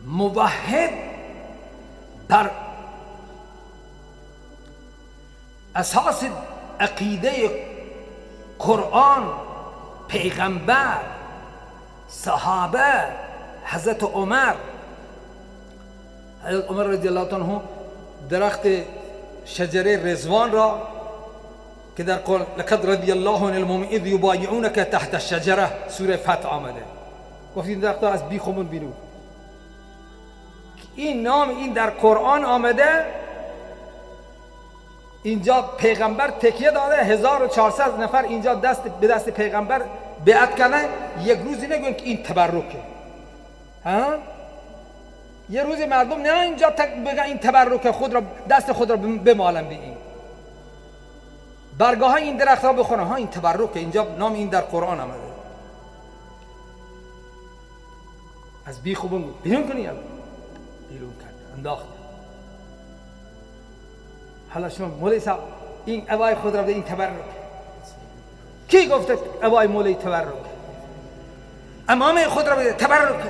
موحد بر اساس عقیده قرآن، پیغمبر، صحابه، حضرت عمر. حضرت عمر رضی الله عنه درخت شجره رضوان را که در قرآن لقد رضی الله عن المؤمنین اذ یبایعونک تحت الشجره، سوره فتح آمده، گفت این درخت از بیخمون بیرون. این نام این در قرآن آمده، اینجا پیغمبر تکیه داده، 1400 نفر اینجا دست به دست پیغمبر بیعت کردن. یک روزی نگوین که این تبرکه، ها؟ یه روزی مردم نه اینجا بگن این تبرکه، خود را دست خود را بمالن به این برگاه های این درخت را بخورن، ها این تبرکه، اینجا نام این در قرآن آمده. از بی خوبون بیرون کنی، بیرون کرد، انداخت. حالا شما مولوی صاحب این عبای خود را بده، این تبرک. کی گفته عبای مولوی تبرک؟ امامه خود را بده، تبرک.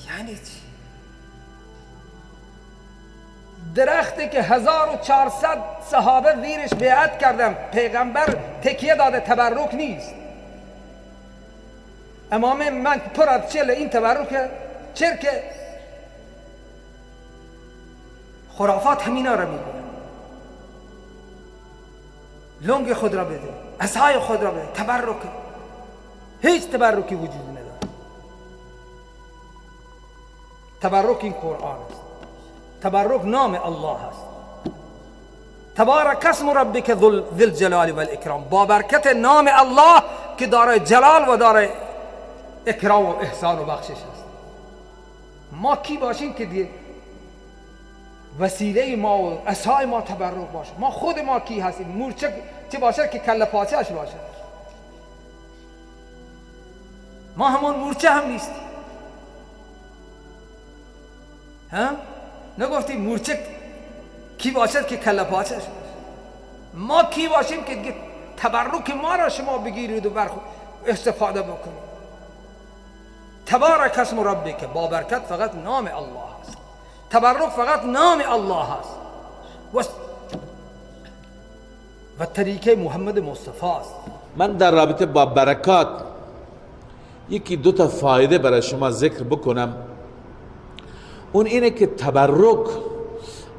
یعنی چی؟ درختی که 1400 صحابه زیرش بیعت کردن، پیغمبر تکیه داده، تبرک نیست. امامه من پر از چله، این تبرکه؟ چرکه. خرافات همینا را میگوین. لنگ خود را بده، عصای خود را بده، تبرک. هیچ تبرکی وجود نداره. تبرک این قرآن است، تبرک نام الله است. تبارک اسم ربک ذی الجلال والاکرام، با برکت نام الله که دارای جلال و دارای اکرام و احسان و بخشش است. ما کی باشیم که دیگه وسیله ما و عصای ما تبرک باشه؟ ما خود ما کی هستیم؟ مورچه چه باشد که کله پاچه‌اش باشد؟ ما همون مورچه هم نیستیم. ها؟ نگفتیم مورچه کی باشد که کله پاچه‌اش باشه؟ ما کی باشیم که دیگه تبرک ما را شما بگیرید و استفاده بکنید؟ تبارک اسم ربک، با برکت فقط نام الله است. تبرک فقط نام الله است و طریقه محمد مصطفی است. من در رابطه با برکات یکی دو تا فایده برای شما ذکر بکنم. اون اینه که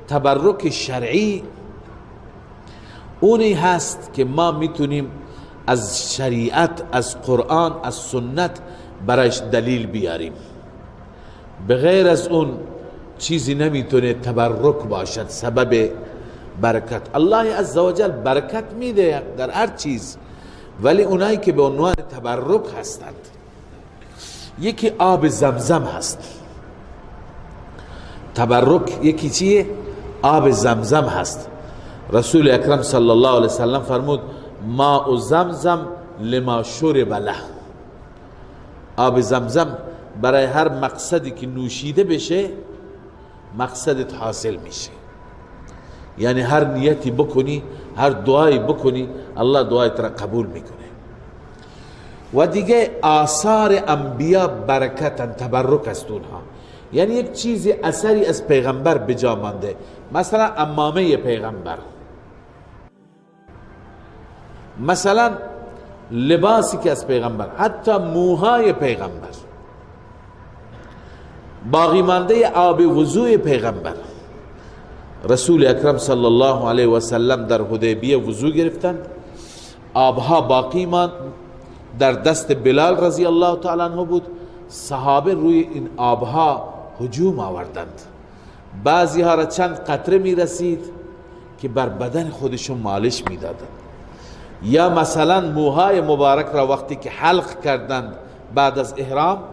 تبرک شرعی اونی هست که ما میتونیم از شریعت، از قرآن، از سنت برایش دلیل بیاریم. به غیر از اون چیزی نمیتونه تبرک باشد، سبب برکت. الله عزوجل برکت میده در هر چیز، ولی اونایی که به عنوان تبرک هستند، یکی آب زمزم هست تبرک، یکی چیه؟ آب زمزم هست. رسول اکرم صلی الله علیه وسلم فرمود ماء زمزم لما شرب له. آب زمزم برای هر مقصدی که نوشیده بشه مقصدت حاصل میشه. یعنی هر نیتی بکنی، هر دعایی بکنی، الله دعایت را قبول میکنه. و دیگه آثار انبیا برکتن، تبرک است اونها. یعنی یک چیزی اثری از پیغمبر بجا مانده، مثلا عمامه پیغمبر، مثلا لباسی که از پیغمبر، حتی موهای پیغمبر، باقی مانده آب وضوع پیغمبر. رسول اکرم صلی الله علیه و سلم در حدیبیه وضوع گرفتند، آبها باقی ماند در دست بلال رضی الله تعالی عنہ بود. صحابه روی این آبها هجوم آوردند، بعضی ها را چند قطره می رسید که بر بدن خودشون مالش می دادند، یا مثلا موهای مبارک را وقتی که حلق کردند بعد از احرام،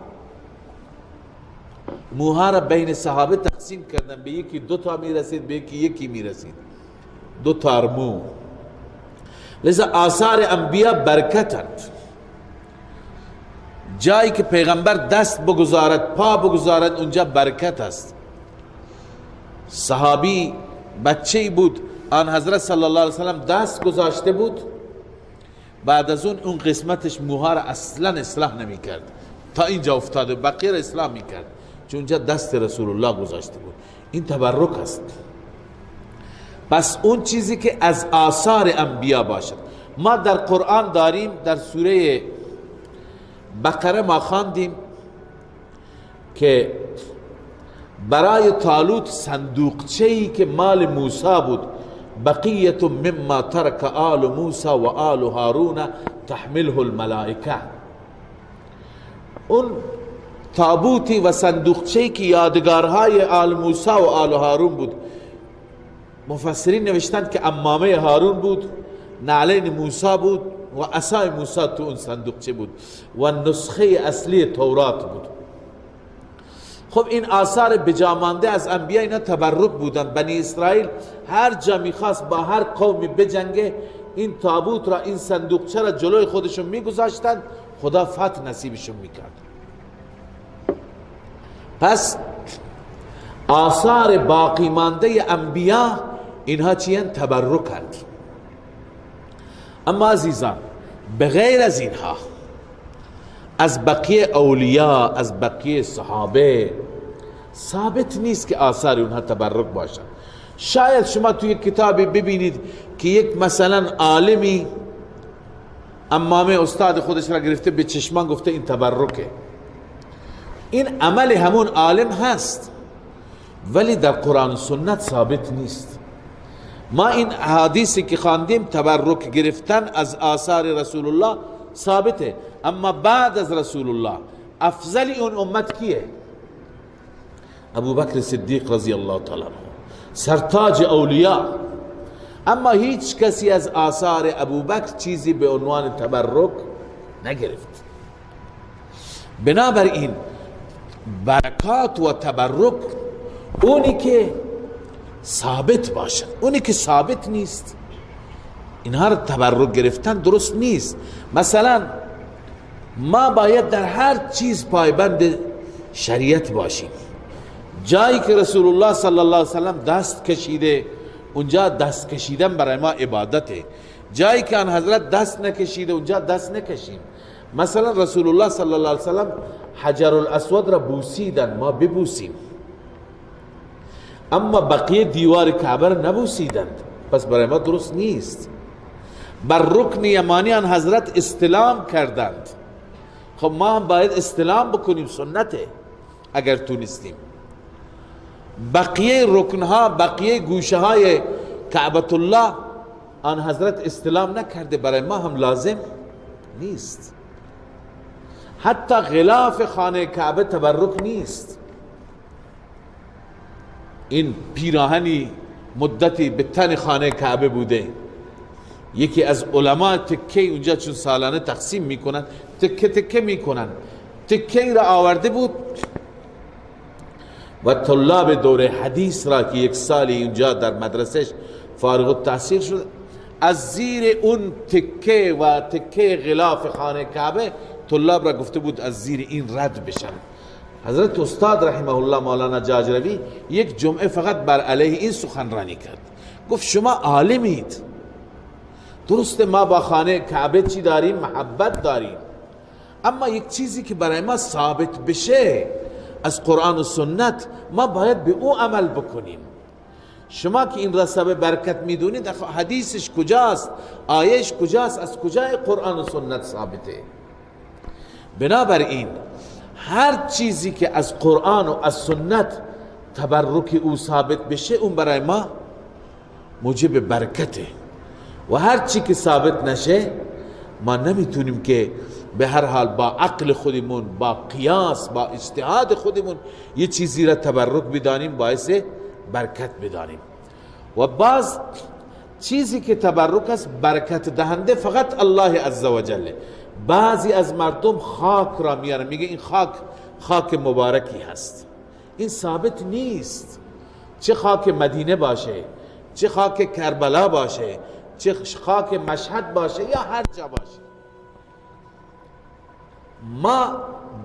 موها را بین صحابه تقسیم کردند، به یکی دو تا می رسید، به یکی یکی می رسید، دو تار مو. لذا آثار انبیا برکتند. جایی که پیغمبر دست بگذارد، پا بگذارد، اونجا برکت است. صحابی بچه بود، آن حضرت صلی الله علیه وسلم دست گذاشته بود، بعد از اون قسمتش موها را اصلا اصلاح نمی کرد، تا اینجا افتاده، بقیه را اصلاح می کرد. چون اونجا دست رسول الله گذاشته بود. این تبرک است. پس اون چیزی که از آثار انبیا باشد، ما در قرآن داریم، در سوره بقره ما خواندیم که برای طالوت صندوقچه‌ای که مال موسی بود، بقیت مما ترک آل موسی و آل هارون تحمله الملائکه، اون تابوتی و صندوقچه‌ای که یادگارهای آل موسی و آل هارون بود. مفسرین نوشتند که عمامه هارون بود، نعلین موسی بود و عصای موسی تو اون صندوقچه بود و نسخه اصلی تورات بود. خب این آثار بجامانده از انبیا اینا تبرک بودن. بنی اسرائیل هر جا میخواست با هر قومی بجنگه، این تابوت را، این صندوقچه را جلوی خودشون میگذاشتند، خدا فتح نصیبشون میکرد. پس آثار باقی مانده انبیا اینها چیان؟ تبرکند. اما عزیزان بغیر از اینها، از بقیه اولیا، از بقیه صحابه ثابت نیست که آثار اونها تبرک باشد. شاید شما توی کتابی ببینید که یک مثلا عالمی عمامه استاد خودش را گرفته به چشمان گفته این تبرکه. این عمل همون عالم هست، ولی در قرآن و سنت ثابت نیست. ما این حدیثی که خواندیم تبرک گرفتن از آثار رسول الله ثابته، اما بعد از رسول الله افضل اون امت کیه؟ ابو بکر صدیق رضی الله تعالی عنه، سرتاج اولیاء. اما هیچ کسی از آثار ابو بکر چیزی به عنوان تبرک نگرفت. بنابراین برکات و تبرک اونی که ثابت باشد، اونی که ثابت نیست اینها رو تبرک گرفتن درست نیست. مثلا ما باید در هر چیز پایبند شریعت باشیم. جایی که رسول الله صلی الله علیه وسلم دست کشیده، اونجا دست کشیدن برای ما عبادته. جایی که آن حضرت دست نکشیده، اونجا دست نکشیم. مثلا رسول الله صلی الله علیه وسلم حجر الاسود را بوسیدن، ما ببوسیم، اما بقیه دیوار کعبه را نبوسیدند، پس برای ما درست نیست. بر رکن یمانی آن حضرت استلام کردند، خب ما هم باید استلام بکنیم، سنته اگر تونستیم. بقیه رکنها، بقیه گوشه های کعبة الله آن حضرت استلام نکرده، برای ما هم لازم نیست. حتی غلاف خانه کعبه تبرک نیست. این پیراهنی مدتی به تن خانه کعبه بوده، یکی از علما تکه اونجا چون سالانه تقسیم میکنن، تکه تکه میکنن، تکه را آورده بود و طلاب دوره حدیث را که یک سالی اونجا در مدرسهش فارغ التحصیل شد، از زیر اون تکه و تکه غلاف خانه کعبه طلاب را گفته بود از زیر این رد بشن. حضرت استاد رحمه الله مولانا جاجروی یک جمعه فقط بر علیه این سخنرانی کرد، گفت شما عالمید، درست ما با خانه کعبه چی داریم؟ محبت داریم، اما یک چیزی که برای ما ثابت بشه از قرآن و سنت ما باید به او عمل بکنیم. شما که این را سبب برکت میدونید، حدیثش کجاست؟ آیهش کجاست؟ از کجای قرآن و سنت ثابته؟ بنابراین هر چیزی که از قرآن و از سنت تبرک او ثابت بشه، اون برای ما موجب برکته، و هر چی که ثابت نشه ما نمیتونیم که به هر حال با عقل خودمون، با قیاس، با اجتهاد خودمون یه چیزی را تبرک بدانیم، باعث برکت بدانیم. و باز چیزی که تبرک است، برکت دهنده فقط الله عزوجل. بعضی از مردم خاک را میارن، میگه این خاک خاک مبارکی هست. این ثابت نیست. چه خاک مدینه باشه، چه خاک کربلا باشه، چه خاک مشهد باشه، یا هر جا باشه، ما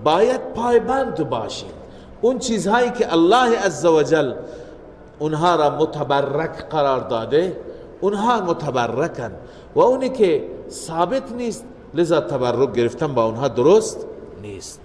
باید پایبند باشیم. اون چیزهایی که الله عزوجل اونها را متبرک قرار داده، اونها متبرکن، و اونی که ثابت نیست لذا تبرک گرفتن با اونها درست نیست.